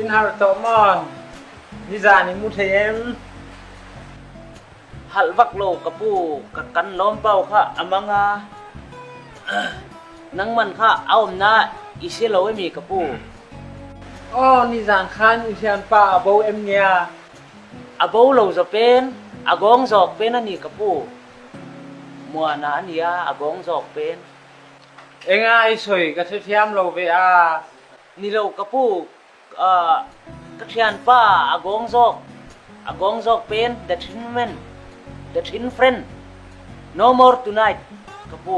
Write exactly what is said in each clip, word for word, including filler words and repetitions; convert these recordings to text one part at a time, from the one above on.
In halh tawh maw? Nizan i mu thei em? Halh vak lo ka pu, ka kan lawmpau kha a mang a. Nangman kha a omna i sia lo em i ka pu? Aw, nizan khan i thianpa a bo em nia? A bo lo zaw pen, a gawng zawk pen a ni ka pu. Muana a ni a, a gawng zawk pen. Enga i soi ka thuthiam lo ve a. Ni lo ka pu, ah, ka thianpa a gawng zawk, a gawng zawk pen, the thin man, the thin friend, no more tonight, ka pu.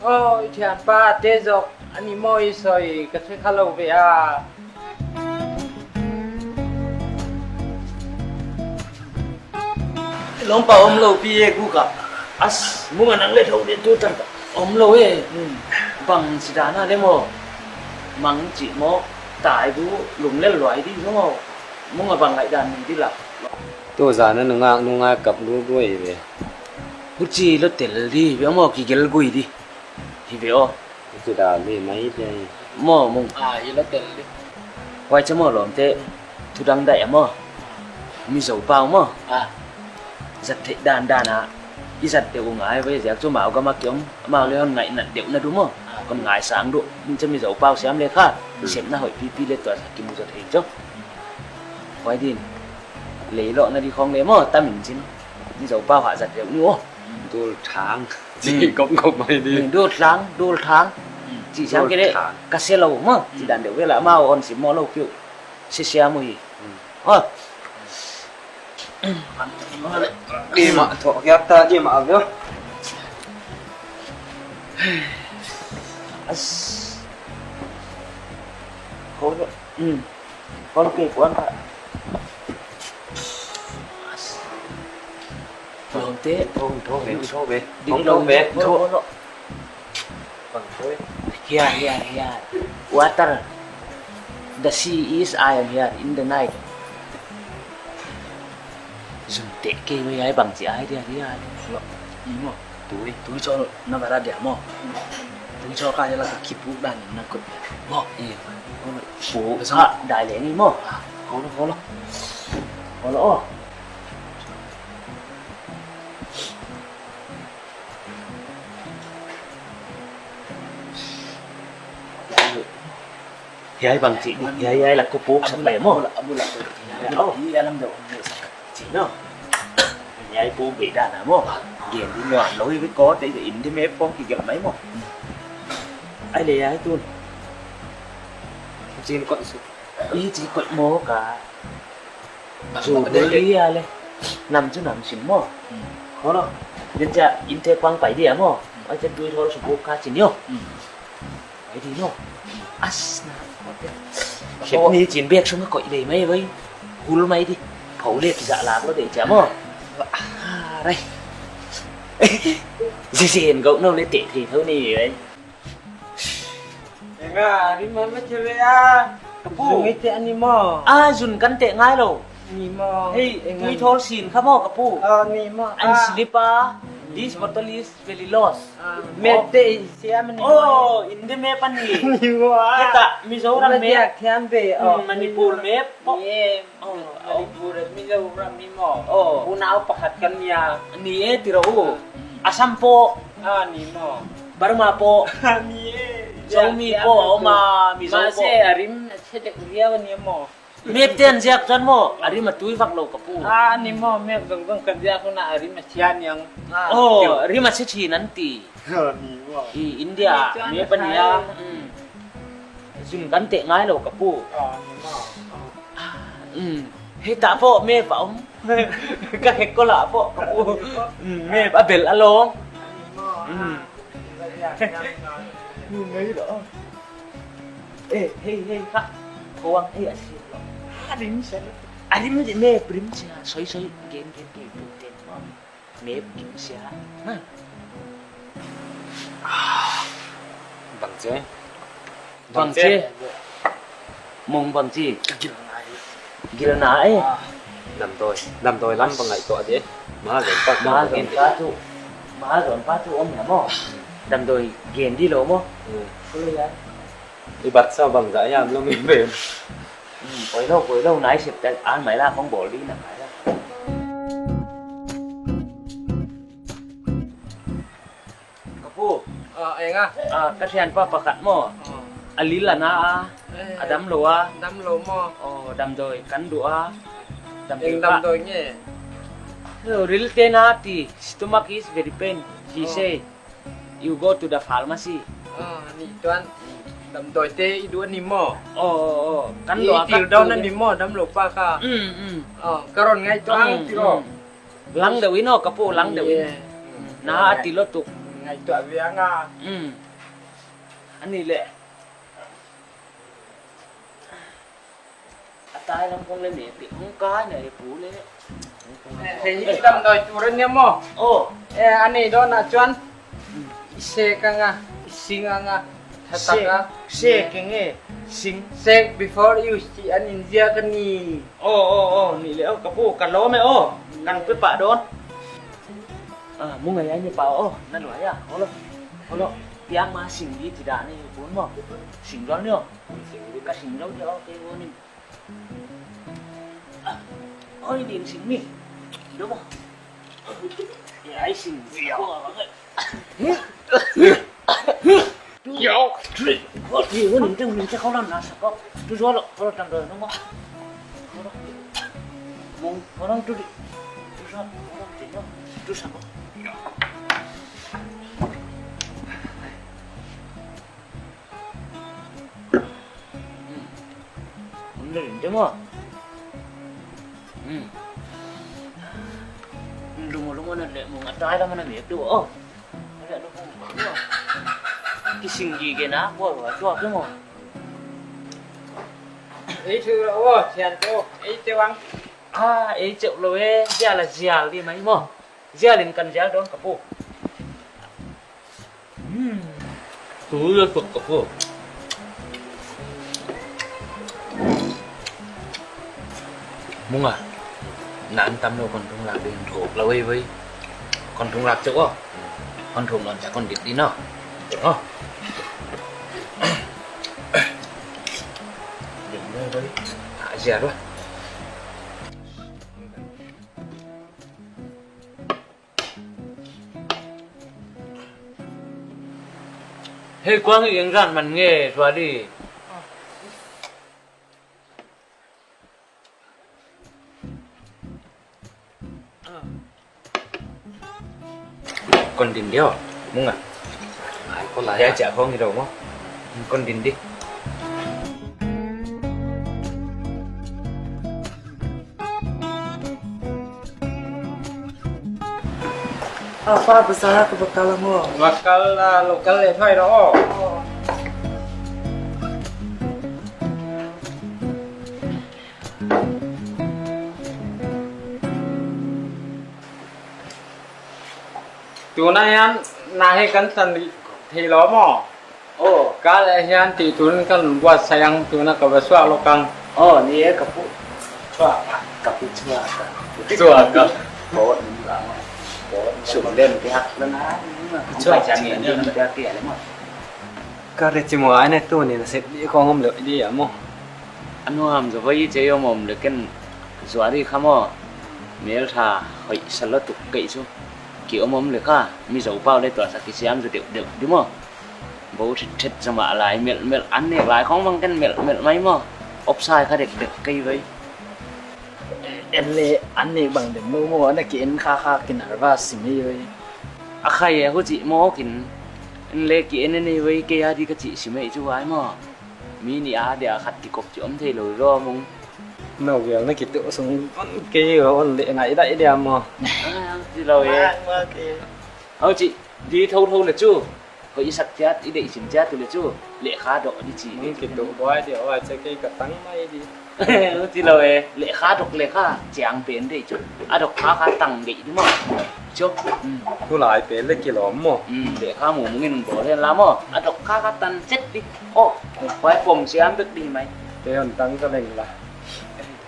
Aw, i thianpa te zawk a ni maw i soi ka thei kha lo ve a. Lawmpa om lo pi e guk ah. As, mung a nang le tho de tu tan ka. Om lo e. Hmm. Bang ci dana le maw? Mang ci maw? Tai bu lunglel luai di maw? Mung a bang ngaih dan ni di la. Tu zan a nungak nungak kap lu duai ve. Huci lo tel di ve maw, kigel gui di. Hi ve aw. Hi ci dan hi mai hi. Maw mung. Ah, hi lo tel hi. Huai cia maw lawmte. Thudang daih a maw. Mizo pau maw. Ah. Zat theih dandan a. I zat deuh uh ngai vai ziak cu mau gam a kiom. Mau le hon ngaih nat deuh na duh maw. Ah. Hon ngai sang duh. Mung cia Mizo pau siam le kha. Hmm. Sepna hoih pipi le tua zat kimu zaw thei cu. Huai din. Lei lawh na di khawng le maw. Tam in cin. Mizo pau hah zat deuh ni aw. Dul thang. Ci gawp gawp mai di. Dul thang, dul thang. Ci siam kei leh ka sia lo maw. Ci dan deuh ve la amau hon sim maw lo kiu. Sia sia mu hi. Aw. Di mah thawh kiak ta di mah ve. As. Ko lo. Ko lo kei kuan ka. Lawmte. Tho, tho ve, tho ve. Dik lo ve. Tho, tho. Bang tho ve. Here, here, here. Water. The sea is iron here in the night. Zum teh kei mai ai bang ci ai dia dia. Lo. Ni mo. Tui. Tui col na bara dia mo. Tui col ka dia la ka kipuk dan na kut dia. Mo. Iya. Puk. Ha, dai le ni mo. Ko lo, ko lo. Ko lo. Oh. Hiai bang cih dih, hiai, hiai la ku puk sak leh maw? Abula, abula. Hiai, oh. Hiai lam deuh, abula sak. Cih no. Hiai puk beh dan a maw? Gen dih nuam lo hi, ko te in dih meh pawng kigelh mai maw? Ai le hiai tun. Cih koih suk. I cih koih maw ka. Zu dul hi a le. Nam cu nam sin maw? Maw lo. Din cia innte kuang pai dia maw? Ai cia tui thawl su puk ka cin yo. Pai di no. As na. Khep ni cin bek sung a koih lei mai vai. Hul mai di. Pho le kizah lak lo dei cia maw? Rai. Zizin gauh no le teh thei tho ni vai. Enga, rim a mete ve a. Ka pu. Zung i teh a ni maw? A, zun kan teh ngai lo. Ni maw? Hei, tui thawl sin kha maw ka pu? A, ni maw? An slipper. This bottle is very lost. Mete i siam a ni maw? Oh, India map a ni. Ni maw? Heta Mizoram map. Manipur map. Manipur, Mizoram ni maw? Oh. Unau pakhat kan nia. Ni e tiro u. Assam po. A, ni maw? Burma po. Ni e. Zomi po, oma, Mizo po. Mase a rim a sia dek ria ni maw? Mep ten ziak tuan maw, a rim a tui vak lo ka pu. A, ni maw, mep zongzong kan ziak hun a rim a sia niang. Oh, rim a sia thi nan ti. Ni maw. I India, mep a nia. Zun kan teh ngai lo ka pu. Ni maw. Hei ta po mep a om. Ka hek ko la po ka pu. Mep a bel a long. Ni maw. Ni ngai lo. Eh, hei, hei, kha. Ko ang, hei, a sia lo. A rim sia lo. A rim di me, rim sia. Soi, soi, gen, gen, gen, gen, gen. Me, rim sia. Bang ce. Bang ce. Mong bang ci. Gilna e. Damdawi. Damdawi lam bang ngaih tuah dih. Maha zon pa. Maha zon pa cu. Maha zon pa cu om hiam maw? Damdawi gen dih lo maw? Kul lo hiam? I bat sa bang zah hiam lo mi ven. Koi lo, koi lo, nai sep ta, an mai la kong bawl ding na kai la. Ka pu. Ah, eng a? Ah, ka thianpa pakhat maw. Ah. A lil a na a. Eh, a dam lo a. Dam lo maw. Oh, damdawi kan duh a. Damdawi eng damdawi nge? Rilte na ti, stomach is very pain, he say. You go to the pharmacy. Ah, ni tuan. Damdawite i duh a ni maw? Oh, oh, oh. Kan lo a, i til dawn a ni maw, dam lo pa kha. Mm, mm. Oh, ka ron ngaihtuah ang ti lo. Lang deuh in aw, ka pu, lang deuh in. Na a ti lo tuk. Ngaihtuah ve ang a. Mm. A ni leh. A tai lam kong le ne pi hong kai na e pu le. Hei, hih damdawi tur a nia maw? Oh. Eh, a nei dawn ah chuan i sek ang a, i sing ang a, thatak a. Sek, sek eng e, sing. Sek before use tih an inziak a ni. Oh, oh, oh, ni le, oh, ka pu, ka lawm e, oh. Kan pe pah dawn. Ah, mu ngai ai ni pa, oh, na luai a. Holo, holo. Piang ma sing di ti dan ni pun maw. Sing dawn ni, oh. Ka sing lo dia, oh, kei vo ni. Oi, din sing mi. Dum. Ya, ai sing. Yo. Yo. Three. Oi, vo ning teng ning te khau lam na sa ko. Tu zo lo, khau lam tam do no. Mong, khau lam tu di. Tu sa, khau lam ti no. Tu sa ko. Mun le rin te maw? Lum lum na le mung a tai lam na me tu aw. Kising gi ge na ko wa tua ke maw? Ei thu lo aw, thian te aw, ei te wang. A, ei cheuh lo e, zial a zial di mai maw? Zialin kan zial dawn ka pu. Tu le tuk ka pu. Munga, nan tam lo kon thung lak ding thuk lo wei wei. Kon thung lak chok aw. Kon thung lon cha kon dit di no. Chok aw. Ding wei wei. Ha, zial wa. Hei, kuang i eng zan man nge, Zuali? Kon din dio, Munga. Ai, ko lai ya cha khong i do mo. Kon din di. A pa, bazar ka va kal a maw? Va kal a, lo kal le thoi lo aw. Tuna hian na hei kan san thei lo maw? Aw. Kal ah hian tih turin kan buatsaih ang, tuna ka va suak lawk ang. Aw, ni e ka pu. Chhuak a. Ka pu chhuak a. Chhuak a. Pawt min la. Pawt sum den te hak la na. Chhuak chang in din te hak ti a le maw. Ka re chi maw ai ne tu ni na sep di kawng awm lo di a maw. A nuam zaw vai che awm awm le ken Zuari kha maw. Mel tha hoih sa lo tuk kei chu. Ki awm awm le kha, Mizo pau le tuahsak kisiam zaw deuh deuh di maw. Bo thit thet zamah lai melh melh an nek lai khawng bang ken melh melh mai maw. Opsai kha dek dek kei vai. En le an nek bang dem lo maw, na ki en kha kha ki nervous si mai vai. A khai e hu cih mawk in, en le ki en en ei vai kei a di ka cih si mai chu vai maw. Mi nih a dia khat kikop ci om thei lo zaw mung. No vial na kituh sung on kei on le ngai dai dia maw. Ci lo e. Au ci di tho tho le cu. Ko i sak ciat i deih sim ciat tu le cu. Lehkha dok di ci. Mung kituh buai dia wa ce kei ka tang mai di. Ci lo e. Lehkha dok lehkha ciang pen deih cu. A dok kha kha tang deih di maw. Cu. Tulai pen le kilawm maw. Lehkha mu mungin bawl hen la maw. A dok kha kha tan cet di. Aw, huai pom siam bek ding mai. Te on tang ka leng la.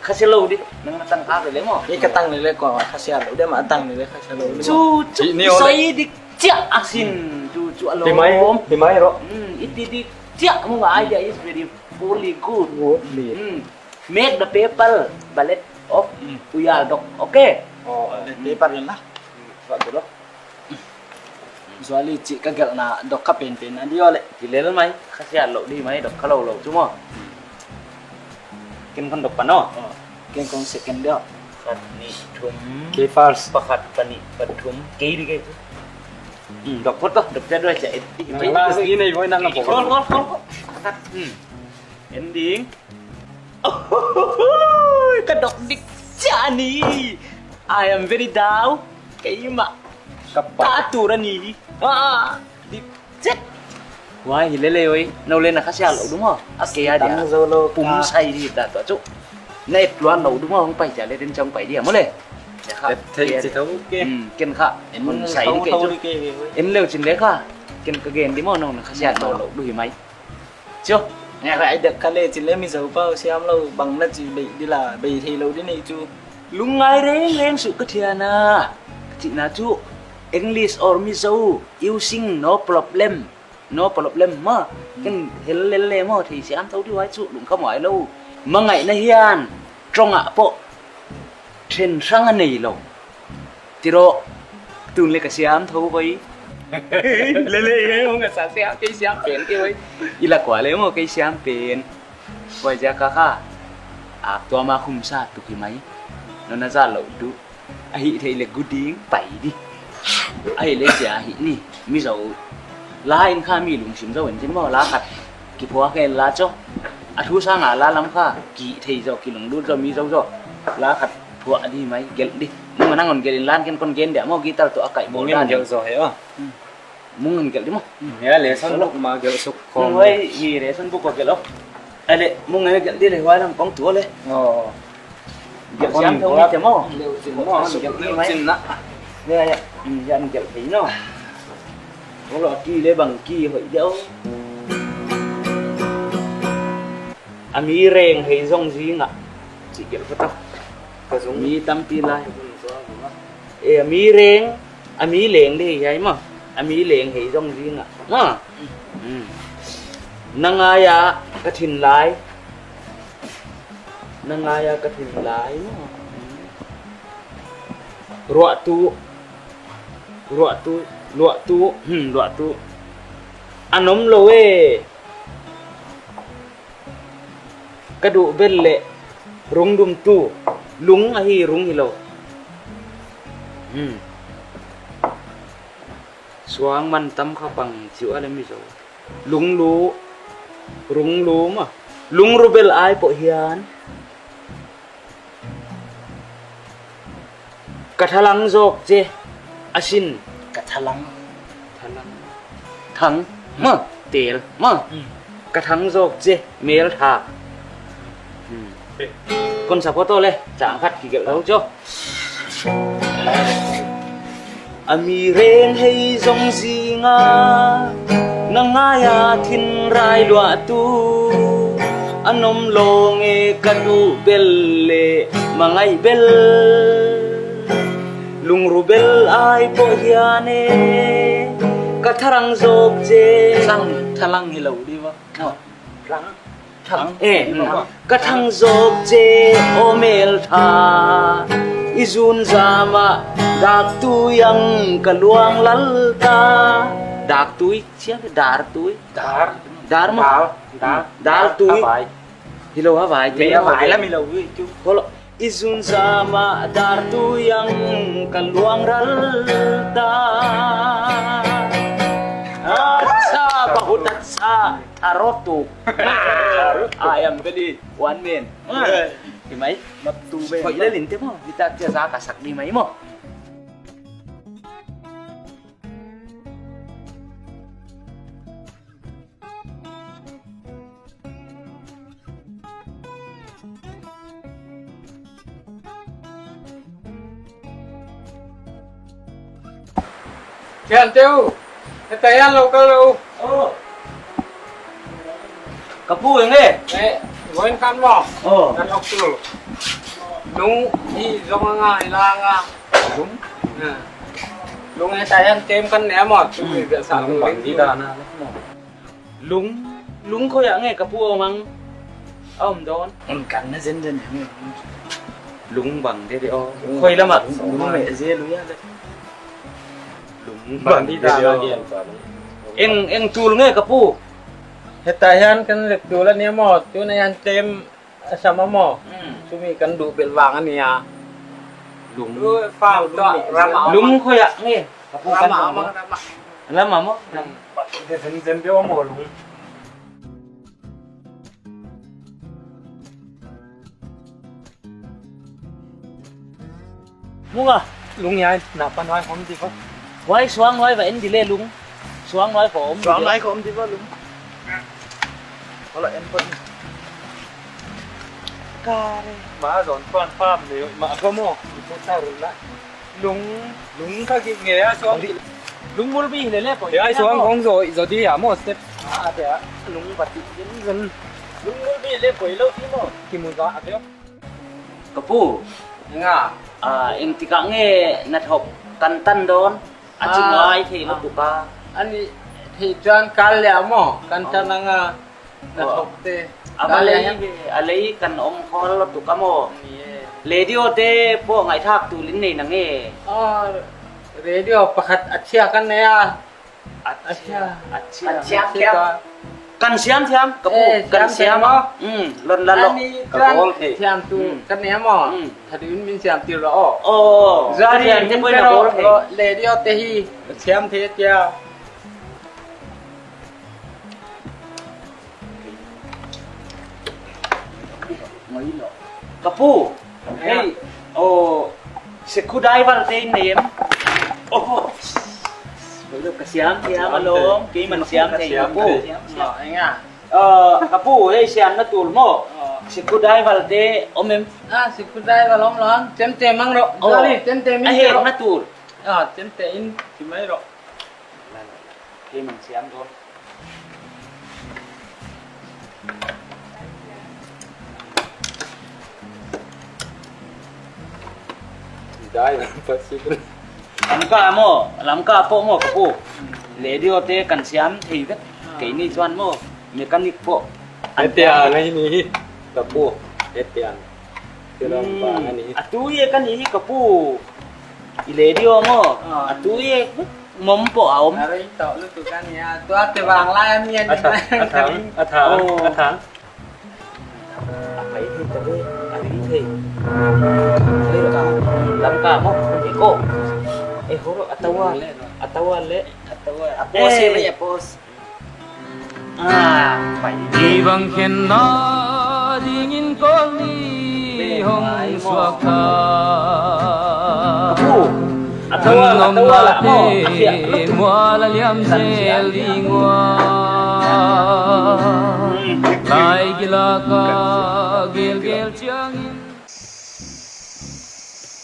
Kha sia lo di, nang na tang kha ve le maw? Ni ka tang le le ko kha sia lo de ma tang le le kha sia lo. Chu chu soi dik chiah a sin chu chu a lo. Ti mai, ti mai ro. Hmm, i ti dik chiah mu nga idea is very fully good. Good ni. Hmm. Make the paper ballet of Uyal dok. Okay. Oh, paper na. Zuali cih ka gelhna dok kha penpen a dih aw leh. Kilel mai, khasiat loh dih mai, dok kha lo lo cu maw. Ken kon dok pan aw. Ken kong second dih aw. Khat, nih, thum. Kei first. Pakhat, panih, pathum. Kei dih kei cu. Dok phot aw, dok ciat duai ciat. Nang last ni nei voi nang a bok. Kol, kol, kol, kol. Khat. En ding. Ka dok dik ciah ni. I am very down. Keimah ka pa tur a ni. Ah, dik ciat. Wai hi lele oi. No le na khasiat lo dum aw. A kei a dia. Pum sai di ta to cu. Na et luan lo dum aw, hong pai ciah le den ciang pai dia maw le. Ken kha en sai di kei cu. En leu cin le kha ken ka gen di maw, no na khasiat lo lo du hi mai. Cu. Ngai rai dek kha le cin le Mizo pau siam lo bang na ci beih di la, bei thei lo di nei cu. Lungngai reng reng suh ka thiana. Ka cihna cu English or Mizo, you sing no problem. No problem ma. Ken hel lel le maw, thei siam tho di wai cu lungkham wai lo. Mangaih na hian tongah pawh then hrang a nei lo. Tiraw tun le ka siam tho voi. Lele i hong a sa siam kei siam pen kei voi. I la kua le maw kei siam pen. Voi zia ka kha a tua ma khum sa tuk hi mai. No na za lo du. A hih theih le gu ding pai di. A hih le zia a hih ni. Mizo la in kha mi lungsim zo in cin maw la khat. Kiphuak hen la caw. A thu sanga la lam kha kih thei zaw, kilunglut zaw, mi zo zaw. La khat phuah di mai, gelh di. Mung a nang on gelh in lan ken kon gen dia maw, guitar tawh a kaih bawl dan. Mung in gelh zaw he aw. Mung in gelh di maw. Hia le son buk ma gelh suk khawng. Mung hoi hi le son buk ko gelh aw. A le mung in gelh di le huai lam kong tuah le. Aw. Gelh siam tho mi te maw. Leu cin maw, gelh di mai. Cin na. Ya, ya. Ya, gelh thei no. Kong lo a ki le bang ki hoih deuh. A mi reng hei zong zingah. Ci gelh khuata. Mi tampi lai. E, a mi reng, a mi leng le hei hiai maw. A mi leng hei zong zingah. Maw. Na ngai-a ka thin lai. Na ngai-a ka thin lai maw. Ruahtu. Ruahtu. Luahtu. Hmm, luahtu. A nom lo e. Ka duh bel le rungdumtu, lung ahi, rung hi lo. Hmm. Suang man tam kha pang ciu a le Mizo. Lunglu, runglu ma. Lungru bel ai pawh hian. Ka thalang zawk ce a sin. Ka thalang. Thalang. Thang. Ma. Tel. Ma. Hmm. Ka thang zawk ce mel tha. Hmm. Kon sa photo le. Chang khat kigelh lo co. A mi reng hei zong zinga na ngai-a thinrai luahtu a nom lo nge ka duh bel le mangaih bel lungru bel ai pawh hian e ka tharang zawk ce. Thang, thalang hi lo di va. Thang. Thang. Eh, ka thang zawk ce aw mel tha. I zun zamah daktui ang ka luang lal ta. Daktui, ciang dartui. Dar. Dar maw? Dal. Dal. Dal tui. Hi lo a vai. Mei a vai lam hi lo ui cu. Holo. I zun zamah dartui ang ka luang ral ta. Acha, bahut acha. Tharotu. I am very one man. Hi mai. Maptu be. Hoi le lin te maw. Hi tak cia za ka sak di mai maw. Thian teu, he taian lo kal lo. Ka pu eng e? Eh, voin kan mo. Oh. Kan ok tu. Nung hi zong a ngai la nga. Lung. Lung he taian kem kan ne mo. Tu bi bia sa lung bang di da na. Lung, lung khoi ah nge ka pu aw mang. A om dawn. Om kan na zenzen hi. Lung bang de de aw. Khoi lamah. Lung, lung meh zel uh ia le. Lung bang de de aw. Eng, eng tul nge ka pu? Heta hian kan lek tul a nia maw? Tuna hian tlem a sam a maw? Hmm. Chumi kan duh belh vang a nia. Lung. Lung khoiah nge? Ka pu kan lung. Ramah maw? Hmm. De zenzen de aw maw lung. Munga. Lung hiai, na pan huai khawm di va. Huai suang huai va en di le lung. Suang huai khawm di. Suang huai khawm di va lung. Hola en pan. Kare. Ma zon pan pam le ma ka mo. Ko ta run la. Lung, lung ka ki nge a suang. Lung mulbi le le poi. Ya suang khong zo, zo di a mo step. A te a lung pati zin zin. Lung mulbi le poi lo ti mo. Ki mu za a te. Ka pu. Nga. A, eng tikah nge na thawk kan tan dawn. A ci ngai thei lo tuka. Ani thei chuan kal le a mo. Kan tan anga. Na thawk te. A va lei ve, a lei kan om khawl lutuk a maw? Ni e. Radio te pawh ngaihthak tul in nei nang e. Aw, radio pakhat a thiak kan nei a. A thiak, a thiak. Kan siam thiam. Ka pu, kan siam. Lon la lo. Ka bawl thei. Siam tu kan nei a maw? Thadin min siam tir lo aw. Aw, radio te hi a thiam thei a tia. Ka pu, hei, aw, sikhu dai val te in nei em? Aw, ka siam thiam a lawm, keiman siam thei ka pu. Aw, ka pu, hei, siam na tul maw? Sikhu dai val te om em? Ah, sikhu dai val om lawm, tem te mang rawh. Aw, tem te min a hek na tul. Ah, tem te in ti mai rawh. Keiman siam dawn. Dai lam pa si. Lamka maw, Lamka pawh maw ka pu. Radio te kan siam thei vek. Keini chuan maw, mechanic pawh. Hetiang a hi ni hi ka pu. Hetiang. Atu e ka ni hi ka pu. I radio maw? A tu e mom pawh a om. A rei tawh lutuk a ni a, tua te vang lai a mi a ni. A thang, a thang, a thang. A pai thei ta ve, a ring thei. Lamka, Lamka maw? E ko. E horo, a tawa, a tawa le. A tawa, a pose mai, a pose. Hi bang khenna dingin kawlni hong suak kha. An nong mate mual a liam zel ding ua. Lai gilaka gelgel ciangin.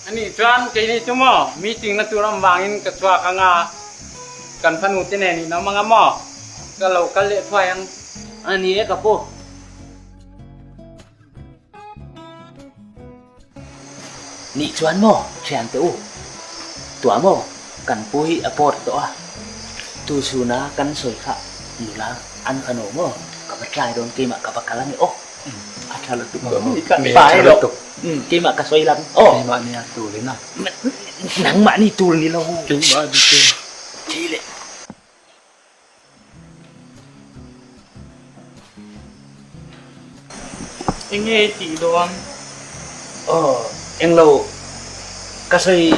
A nih chuan keini chu maw, meeting na tur awm vangin ka chhuak ang a, kan fanu te nen in awm ang a maw, ka lo kal leh thuai ang. A ni e ka pu. Nih chuan maw, thiante u. Tua maw, kan pu hi a pawt tawh a. Tu suna kan sawi kha nula an kha no maw, ka va tlai dawn keimah ka va kal a ni aw. A ṭha lutuk. Bai lo. Keimah ka sawi lang. Aw. Keimah nia tul in a. Nangmah ni tul ni lo. Keimah ni tul. Thei leh. Eng nge i tih dawn? Aw, eng lo. Ka sawi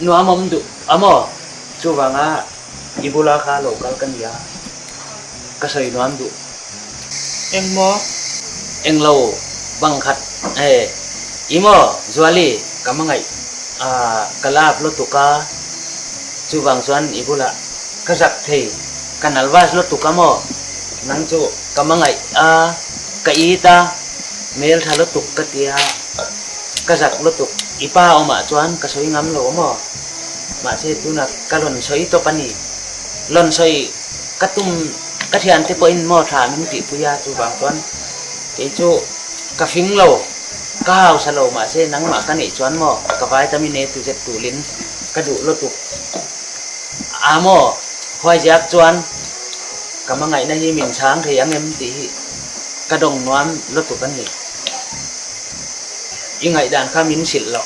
nuam awm duh a maw? Chuvanga i bula kha lo kal ka nia. Ka sawi nuam duh. Eng maw? Eng lo, bang khat, eh, i maw, Zuali, ka mangaih, ah, ka lap lutuk a, chuvang chuan i bulah ka zak thei, ka nalvas lutuk a maw? Nang chu ka mangaih a, ka it a, mel ṭha lutuk ka ti a, ka zak lutuk. I pa awmah chuan ka sawi ngam lo maw? Mahse, tunah ka lawn sawi tawp a ni. Lawn sawi ka tum, ka thiante pawhin maw ṭha min tihpui a, chuvang chuan kei chu ka fing lo, ka hausa lo, mahse, nangmah ka neih chuan maw, ka vitamin A to Z tulin ka duh lutuk. A maw, huaiziak chuan ka mangaihna hi min chhang thei ang em tih hi Ka dong nuam lutuk a ni. I ngaihdan kha min silh lo.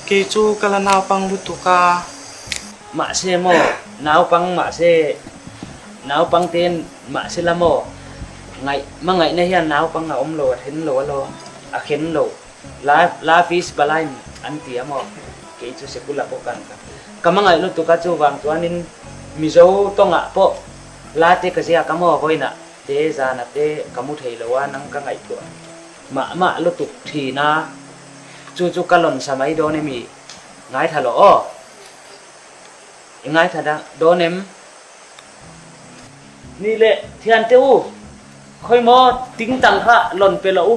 Kei cu ka la naupang lutuk a. Mahse maw, naupang mahse, naupang ten mahse la maw. Ngaih, mangaihna hian naupang a om lo, a then lo a lo, a khen lo. La, la fees balain an ti a maw. Kei cu sikul ah pawh kan ka, ka mangaih lutuk a, chuvang chuanin Mizo tawngah pawh late ka ziak a maw, vawiinah te, zana te ka mu thei lo a, nang ka ngaihtuah mahmah lutuk thin a. Chu chu ka lawnsa mai dawn em i? Ngaithla lo aw. I ngaithla da-, dawn em? Ni le thiante u, khawi maw, tingtang kha lawn pe lo u.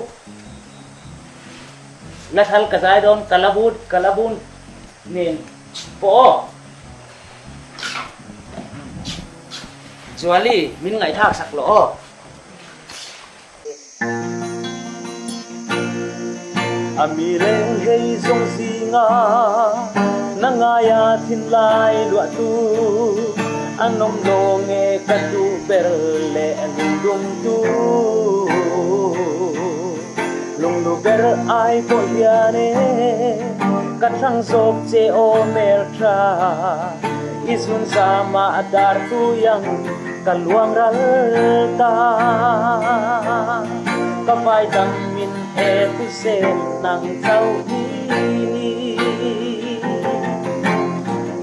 La thal ka zai dawn, ka la bun, ka la bun nen pawh aw. Zuali, min ngaihthak sak lo aw. A mi leng hei zong zinga na ngaia thinlai luahtu a nom lo nge ka tu ber le a lungdumtu. Lunglu ber ai pawh hian e, ka thlang zawk che aw mel ṭha. I zun zama a dartu yang ka luangral ta. Ka vai dam min e tu se nang chau hi.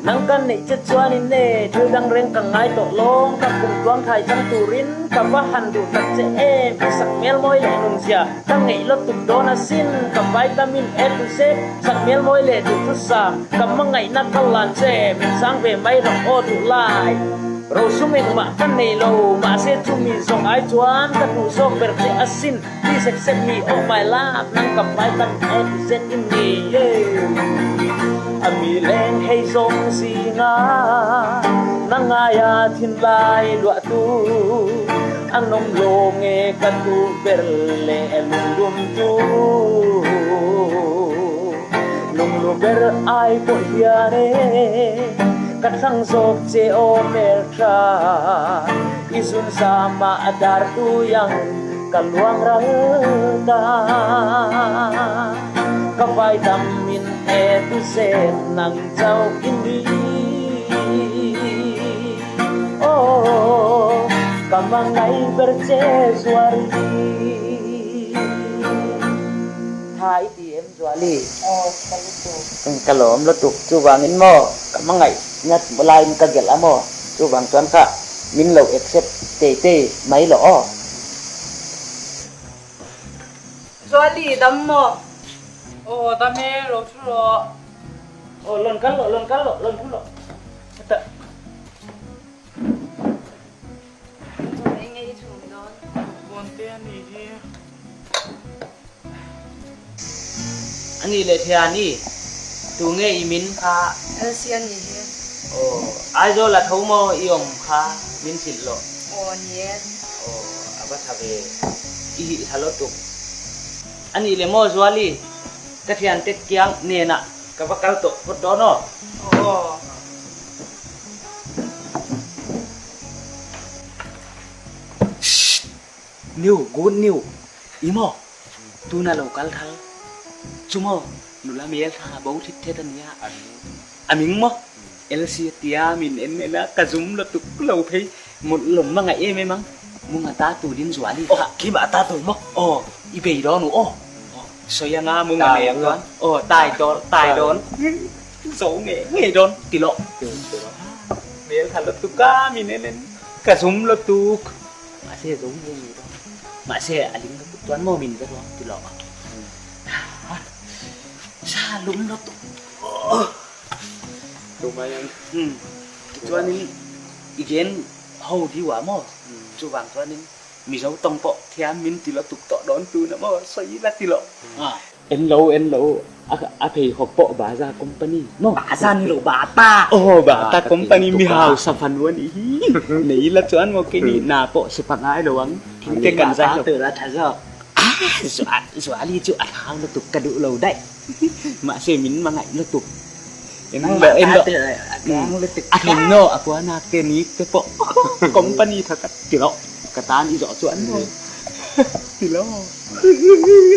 Nang kan neih che chuan in e, thil dang reng ka ngai tawh lawng, ka kum tuang thai chang turin ka va han duh tak che em, i sak mel mawi leh nunzia. Ka ngeih lutuk dawn a sin, ka vitamin A to Z, sak mel mawi leh duh thusa, ka mangaihna ka lan che, min sang ve mai rawh aw duh lai. Ro sum engmah ka nei lo, mahse chumi zawng ai chuan ka duh zawk ber che a sin, ti sep sep mi oh my love, nang ka vitamin A to Z in ni ye. A mi leng hei zawng zinga na ngaia thinlai luahtu, a nom lo nge ka tu ber le lungdumtu. Lunglu ber ai pawh hian e, ka thlang zawk che aw mel ṭha. I zun zama a dartu yang ka luangral ta. Ka vai dam min e tu se nang chau in ni. Oh, ka mangai ber che Zuali. Tha i ti em Zuali? Oh, ka lutuk. Ka lawm lutuk. Chuvangin maw, ka mangaihna lai in ka gelh a maw. Chuvang chuan kha min lo accept teitei mai lo aw. Zuali, dam maw? Oh, dam e, lo thu lo. Oh, lawn kal lo, lawn kal lo, lawn kal lo. Ata. Eng nge i chhum dawn? Kuante a nih hi. A nih leh thian i, tu nge i min kha? Elsie a nih hi. Aw, Aizawl a tho maw i awm kha, min silh lawh? Aw, ni e. Aw, a va tha ve. I hih tha lutuk. A nih leh maw Zuali, ka thiante kiang hnenah ka va kal tawh phawt dawn aw. Aw. New, good new. I maw? Tuna lo kal thal. Chu maw? Nula mel tha bo thit thet a nia. A ming maw? Elsie tia min en en a ka zum lutuk lo phei. Mun lom manga em em ang. Munga ta tu din Zuali kha. Kima ta tu maw? Aw, i bei dawn uh aw. Sawi anga munga nei ang dawn. Aw, tai dawn, tai dawn. Zo nge nge dawn ti lo. Mel tha lutuk a min en en. Ka zum lutuk. Mahse, zo nge nge dawn. Mahse, a ling lutuk chuan maw min ka dawn ti lo. Sa lum lutuk. Tumai ang. Hmm. Chuanin i gen ho diu a maw? Hmm. Chuvang chuanin Mizo tawng pawh thiam min ti lutuk tawh dawn tuna maw? Sawi la ti lo. Ah. En lo, en lo. A, a pheikhawk pawh Baza company maw? Baza ni lo, Bata. Oh, Bata company, mi hausa fanu a nih hi. Nei la chuan maw, kei nih na pawh si pangai lo ang. Thingte kan zai lo. Bata tawh la tha zawk. Ah, Zua-, Zuali chu a hau lutuk ka duh lo daih. Mahse min mangaih lutuk. En lo, en lo. A teng lo, a puanak te nik te pawh. Company tha ka ti lo. Ka tan i zawh chuan maw. Ti lo.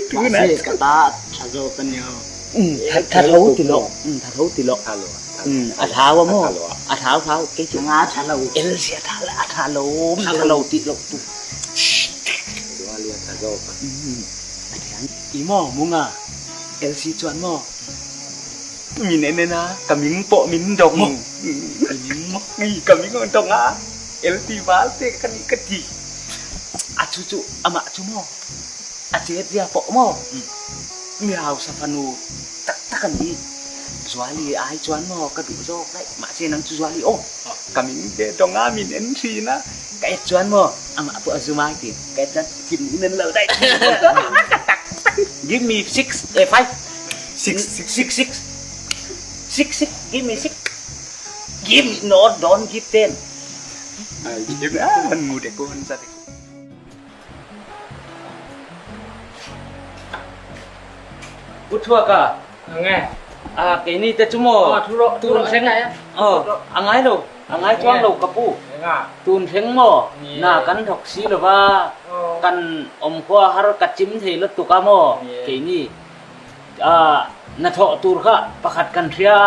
Tu na. Ka ta tha zo ka ni o. Tha tha lo ti lo. Tha lo ti lo. Tha lo. A tha wa mo. A tha lo. A tha tha ke ti nga tha lo. Elsi a tha lo. A tha lo. Tha lo ti lo tu. Zuali a tha zo. I mo mu nga. Elsi chuan mo. Min en en a, ka min pawh min dong. Maw? Ka min dong a, L T Val te ka nih ka ti. A chu chu, amah chu maw? A chet zia pawh maw? Mi hausa fanu tak tak a ni. Zuali ai chuan maw, ka duh zawk daih. Mahse nang chu Zuali aw. Ka min te dong a, min en ṭhin a. Ka et chuan maw, amah pawh a zum ai ti. Ka et chuan, kin min en lo daih. Give me six, eh, five. Six, six, six, six. Six, six. Give me six. Give me, no, don't give ten. Ai, give me, ah, han mu dek ko, han sa dek ko. U Thuak a. Nge. A, keini te chu maw? A, thu lo, thu lo, Tun thleng. Ngai a. Aw, a ngai lo. A ngai chuang lo ka pu. Nge. Tun thleng maw? Ni. Na kan thawk si lo va. Aw. Kan awm khua har ka chim thei lutuk a maw? Ni. Keini. A, na thawh tur kha pakhat kan hria.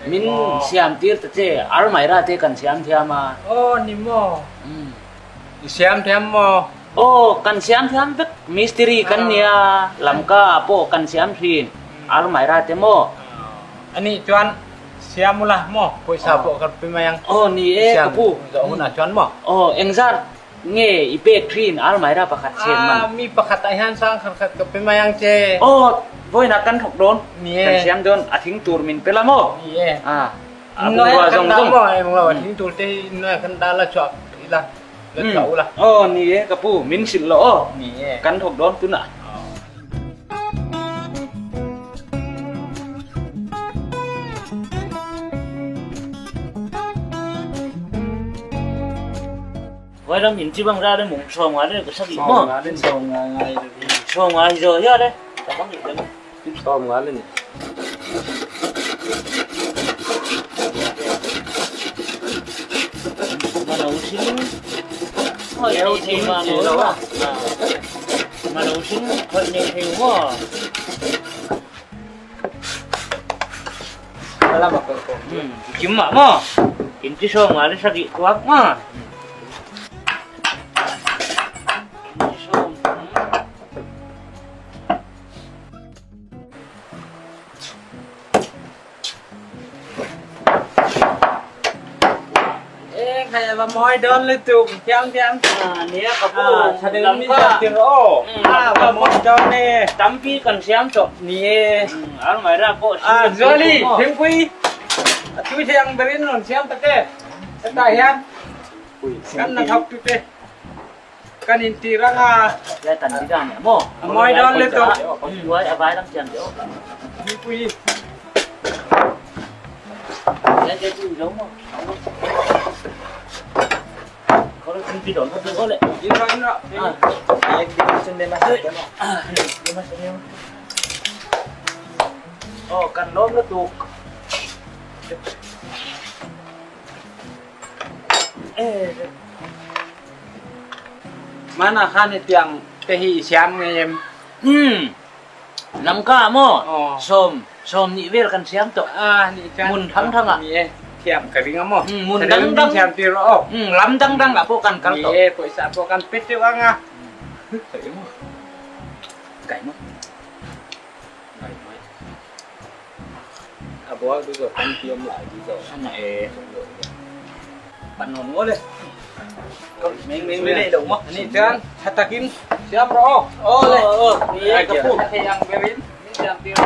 Min siam tir ta che, almirah te kan siam thiam a. Aw, ni maw? Mm. I siam thiam maw? Aw, kan siam thiam vek, mistiri kan nia, Lamka pawh kan siam ṭhin, almirah te maw? A nih chuan siam ula maw, pawisa pawh kan pe mai ang. Aw, ni e, ka pu. Zawh hunah chuan maw? Aw, engzat nge i pek ṭhin, almirah pakhat sem man. Mi pakhat ah hian sang khat khat ka pe mai ang che. Aw, vawiinah kan thawk dawn. Ni e. Kan siam dawn, a thing tur min pe la maw? Ni e. A, a bungrua zawng zawng. Maw, englo, a thing tur te hi, nuai kan dah la chhuak ila. Aw, ni e, ka pu, min silh lo aw. Ni e. Kan thawk dawn tunah. Vai lam in ci bang ra le mung sawm nga le ka sak i maw. Sawm nga le sawm nga ngai le. Sawm nga hi zaw hia le. Ka bang i le. Sawm nga le ni. Mano sin. Hoi nei thei mano. Mano sin hoi nei thei maw. Kim mah maw. Kim ci sawm nga le sagih tuak maw. Eng khai a va mawi dawn lutuk, thiam thiam. A, nia ka pu. A, tha deuh mi siam tir aw. Mm, a, va mawi dawn e. Tampi kan siam tawh. Ni e. Mm, almirah pawh siam. A, Zuali, thingpui. A tui thiang berin rawn siam ta te. Hetah hian kan na thawk tu te. Kan intir ang a. Lai tan di dan maw. A mawi dawn lutuk. Koi sa, a vai lam chian deuh. Hipui. Lai te tu lo maw. Koi lo thingpi dawn khat deuh le. In ra, in ra. A. Ai, di ma sen de ma sen de maw. Di ma sen de maw. Aw, kan lawm lutuk. Mana khan hetiang te hi i siam ngei em? Hmm. Lamka maw? Aw. Sawm, sawm nih vel kan siam tawh. A, nih khan. Mun thang thang ah. Ni e, thiam ka ring a maw? Hmm, mun dang dang. Thiam tir aw. Hmm, lam dang dang ah pawh kan kal tawh. Ni e, pawisa pawh kan pe teuh ang a. Kai maw? Kai maw? A buai tu zawh kan ti awm lai ti zawh. A na e. Pan nawn ngawt le. Meng, meng, meng. Ni chuan, tha takin siam rawh aw. Aw le. Aw, aw. Ni e ka pu. Thei ang berin min siam tir.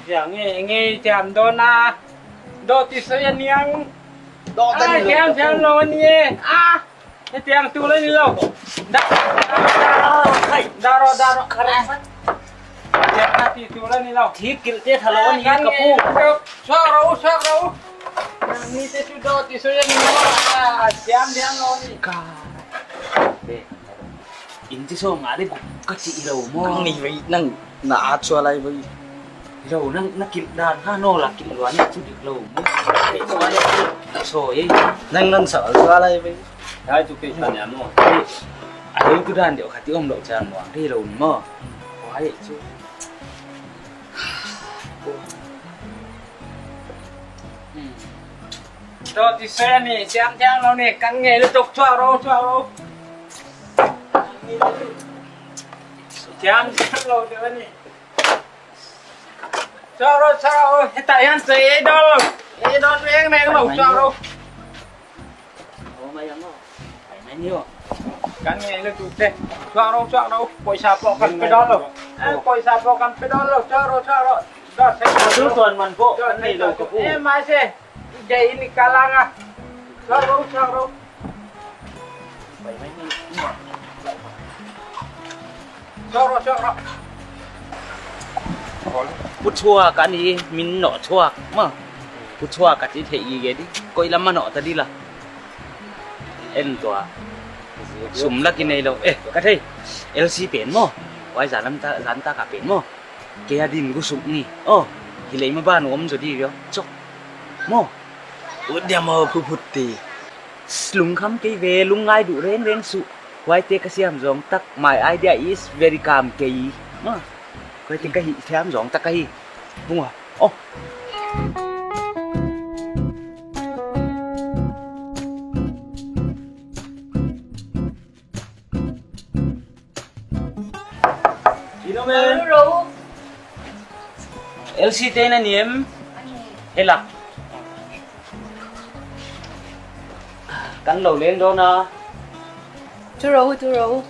Siang nge, nge siam dawn a. Dawh ti sawi a niang. Dawh ta ni lo. Ai, siam, siam lo a ni e. A, hetiang tul a ni lo. Dah. Dah rawh, dah rawh. Siam na ti tul a ni lo. Thik kilh te tha lo a ni ka pu. Suak rawh u, suak rawh u. Nang ni te chu dawh ti sawi a ni lo. A, siam, siam lo a ni. Ka. In chi sawm nga le guk ka chih lo maw? Nang ni vei nang. Na at sual lai bai. Lo, nang na kilh dan kha, no la kilh luan na cu dik lo. Ei, so ei. Nang nang sa sual lai bai. Hai cu kei tan ya mo. A lo tu dan deuh kha ti om lo chan mo. Dei lo ni mo. Hai cu. Tawh ti se ni, siam thiang lo ni, kan ngei lutuk, chuak ro, chuak ro. Siam thiang lo deuh ni. Chuak ro, chuak ro, hita hian se ei dawn lo, ei dawn veng veng lo, chuak ro. Kan ngei lutuk te, chuak ro, chuak ro, pawisa pawh kan pe dawn lo. Eh, pawisa pawh kan pe dawn lo, chuak ro, chuak ro. Dawt se. Chu tuan man pawh kan nei lo ka pu. Eh, mai se. Dei in i kal ang a. Suak ro, suak ro. Suak ro, suak ro. Pu Chuak a ni, min nawh Chuak maw. Pu Chuak a ci thei gige di. Koi lam a nawh ta di la. En tua. Sum lak i nei lo. Eh, ka thei. L C pen maw. Wai zan lam ta, zan ta ka pen maw. Kei a din gu suk ni. Aw, hi lei ma ban om zaw di viau. Chok. Maw. Ut dia maw phuphut ti. Lungkham kei ve, lungngai duh renren suh. Huaite ka siam zawng tak. My idea is very calm kei. Maw. Huaite ka hih thiam zawng tak ka hi. Bung a. Aw. Ino men? Ro. L C te na ni em? Ani. Helak. Kan lo leng dawn a. Tu ro, tu ro.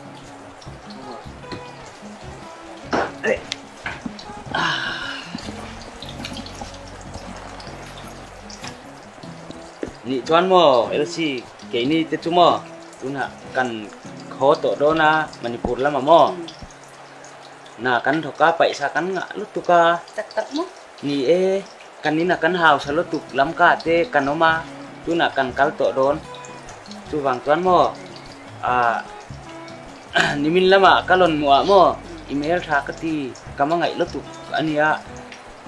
Nih chuan maw, L C, keini te chu maw, tunah kan khaw tawh dawn a, Manipur lamah maw? Hmm. Na kan thawk a, paisa kan ngah lutuk a. Taktak maw? Ni e, kan ina kan hausa lutuk, Lamka te kan awm a, tunah kan kal tawh dawn. Chuvang chuan maw, a, nimin lamah ka lawn muh ah maw, email ṭha ka ti, ka mangaih lutuk a nia.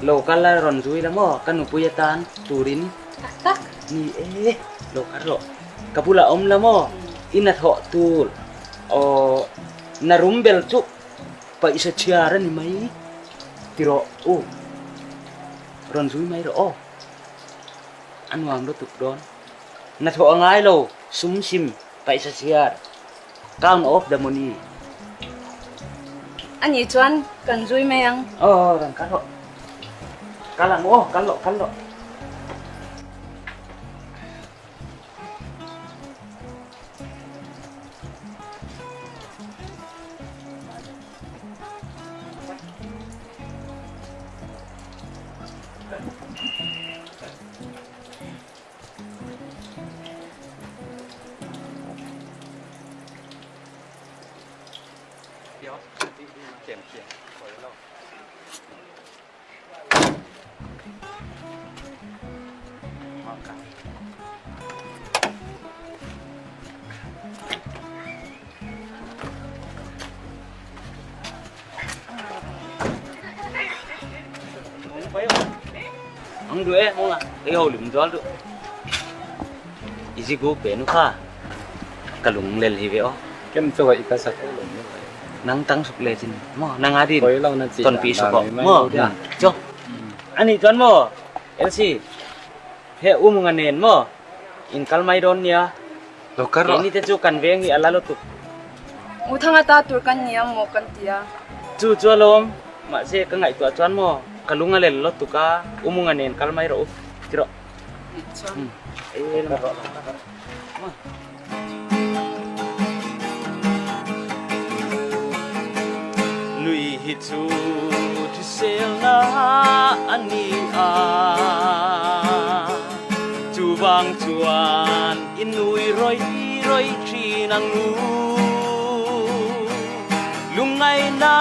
Lo kal lai rawn zui la maw, ka nupui atan turin. Taktak. Ni e, lo kal rawh. Ka bulah awm la maw, i na thawh tur. Aw, na rum bel chu paisa chhiar a ni mai. Ti rawh u. Rawn zui mai rawh aw. A nuam lutuk dawn. Na thawh a ngai lo, sum sim. Paisa chhiar. Count of the money. A nih chuan kan zui mai ang. Aw, kan kal rawh. Kal ang aw, kal rawh, kal rawh. Ang du e, mong a, kei ho lim dual du. I zi guk pen u kha, ka lung lel hi ve aw. Kem chu hoih ka sak. Nang tang suk le chin maw, nang a din. Koi lo na chi. Tonpi suk aw maw. Cho. Ani chuan maw, L C. He um nga nen maw? In kal mai dawn nia. Lo kal rawh. Keini te chu kan veng hi a la lutuk. U Thanga ta tur kan nia maw kan tia. Chu chu alawm. Mahse ka ngaihtuah chuan maw, ka lung a lel lutuk a, um nga nen kal mai rawh u. Ti rawh. Chuan. Hmm. Ei, lam rawh. Nui hi chu thiselna a ni a, chuvang chuan i nui rawi rawi ṭhin ang u. Lungngaihna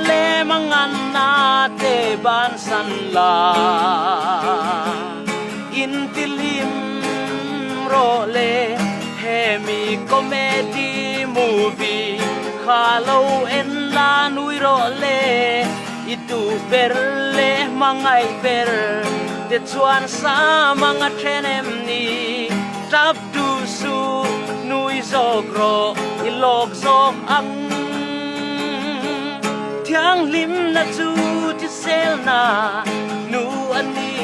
leh manganna te bansan la, in tilhim rawh le, hemi comedy movie kha lo en la, nui rawh le, i Ber le mangai ber te chuan sa mang a ṭhen em ni? Tap tu su nui zawk rawh, i lawk zawk ang. Thianghlimna chu thiselna nu a ni.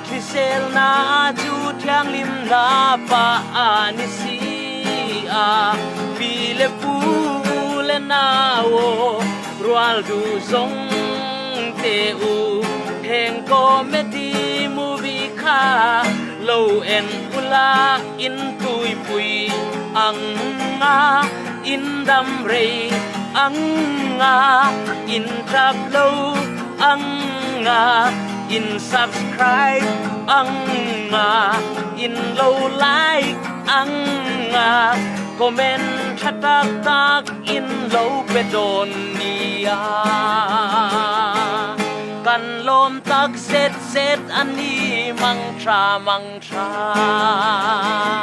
Thiselna chu thianghlimna pa a ni si a, pi le pu le nau aw, rual duh zawng te u. Heng comedy movie kha lo en ula, in tuipui ang a, in dam rei ang a, in tap lo ang a, in subscribe ang a, in lo like ang a, comment ṭha tak tak in lo pe dawn ni a. Kan lawm tak zet zet a ni, mang ṭha, mang ṭha.